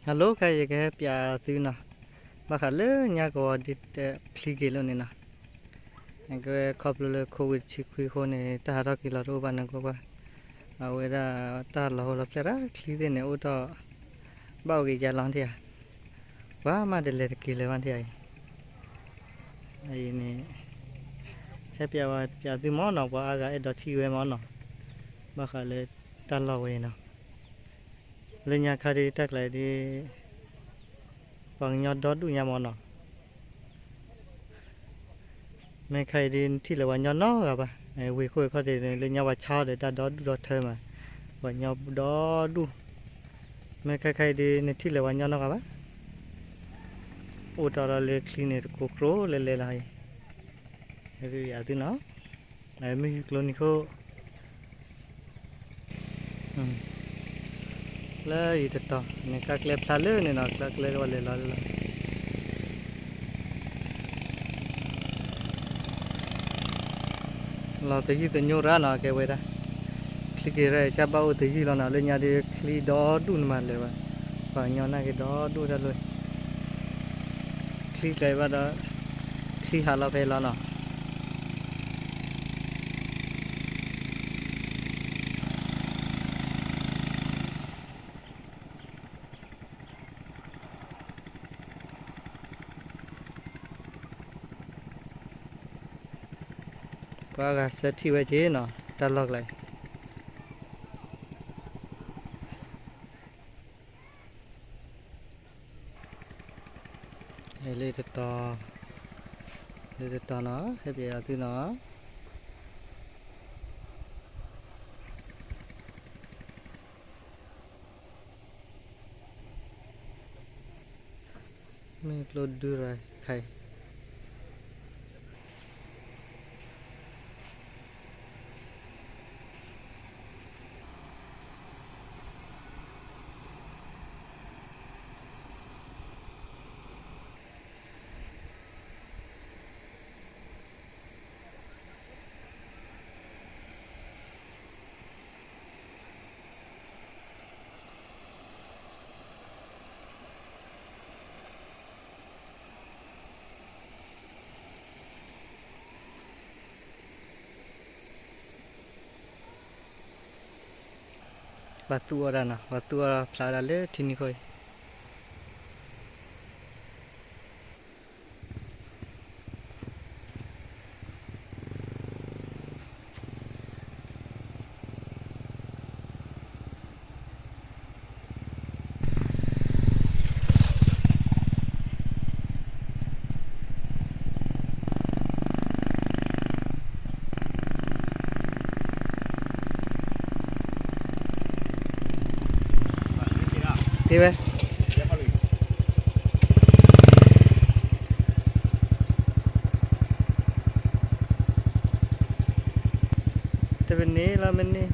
Hello ခဲ ယကဟဲပျးသုနီၤ, ဘၣ်ဃးလၢညါကဝီၤဒ်ချံက့ၤလိာ်န့ၣ်နီၤ, ကဲခီဖျိလၢ COVID တဆံခွံအဃိန့ၣ် တၢ်ဟးထီၣ်က့ၤလီၤတအိၣ်ဘၣ်န့ၣ်ကွၢ်ကွၢ်, အဝဲဒၣ်တၢ်လီၤဟိလီၤဖျဲၣ်ရၣ်ချံသ့ၣ်န့ၣ် အိၣ်ထီၣ် ဘၣ်အိၣ်က့ၤယါလီၤထံၣ်ဧါ, ကွၢ်မးတလဲၤတက့ၤလၢၤဘၣ်ထံၣ်ဧါအံၤ, အံၤန့ၣ် ဟဲပျးဝဲပျးသုမ့ၢ်နီၤ, ပှၤအါဂၤအဲၣ်ဒိးထံၣ်ဝဲမ့ၢ်နီၤ, ဘၣ်ဃးလၢတၢ်လီၢ်ဝဲအံၤနီၤ, လၢညါခါဒ်တၢ်ကျါဒ် ပှၤကညီဒီဒူၣ်ညါမ့ၢ်နီၤ, မ့ၢ်ခါအံၤဒ်နထံၣ်လၢၤပှၤညီနီတဂၤဘၣ်, ဝ့ၢ်ခိၣ်ခီၣ်ထံးန့ၣ် လၢညါပှၤဆါအီၤဒီးတၢ်ဒီဒူၣ်ဒီထၢမး, ပှၤညီဒီဒူၣ်, မ့ၢ်ခါခါအံၤဒ်နထံၣ်လၢၤပှၤညီနီတဂၤဘၣ်, အိၣ်တီဒီးလၢချံန့ၣ်တကိးကျိလဲၤလဲၤလီၤအံၤ, သုယၤသုနီၤ, မ့ၢ်ယကျိနံၤခိၣ် လၢယတတီၤန့ၣ် ကါကျဲဖျါလၢန့ၣ်နီၤ, ကါကျဲကဘၣ်လဲၤလီၤလၢလီၤ, လီၤသယုၢ်သညိရၣ်နီၤ, ကဲဝဲဒၣ် ချံက့ၤရၢ်အံၤ ကဘၣ်အိၣ်သယုၢ်လီၤနီၤ, လၢညါဒ်ချံဒီဒူၣ်န့ၣ်မးလဲၤဘၣ်, ပှၤကညီနာ်က့ၤဒီဒူၣ်တၢ်လီၢ်, ချံကျဲဘၣ်ဒီး ချံဟးလီၤဖဲလီၤနီၤ. ပှၤဂၤဆၢထံၣ်ဝဲက့ၤနီၤ, တၢ်လီၢ်ကျါအံၤ လၢတတီၤ, လၢတတီၤနီၤ, ဟဲပျးသုနီၤ. မ့ၢ်ကျိဒုရၤခါအံၤ ပှၤသူအီၤဒၣ်နီၤ, ပှၤသူအီၤဖျါဝဲဒၣ်လၢထံနံၤခိၣ်အံၤ. တ့ဝဲ တပန့ၣ်လီၤမ့ၢ်န့ၣ်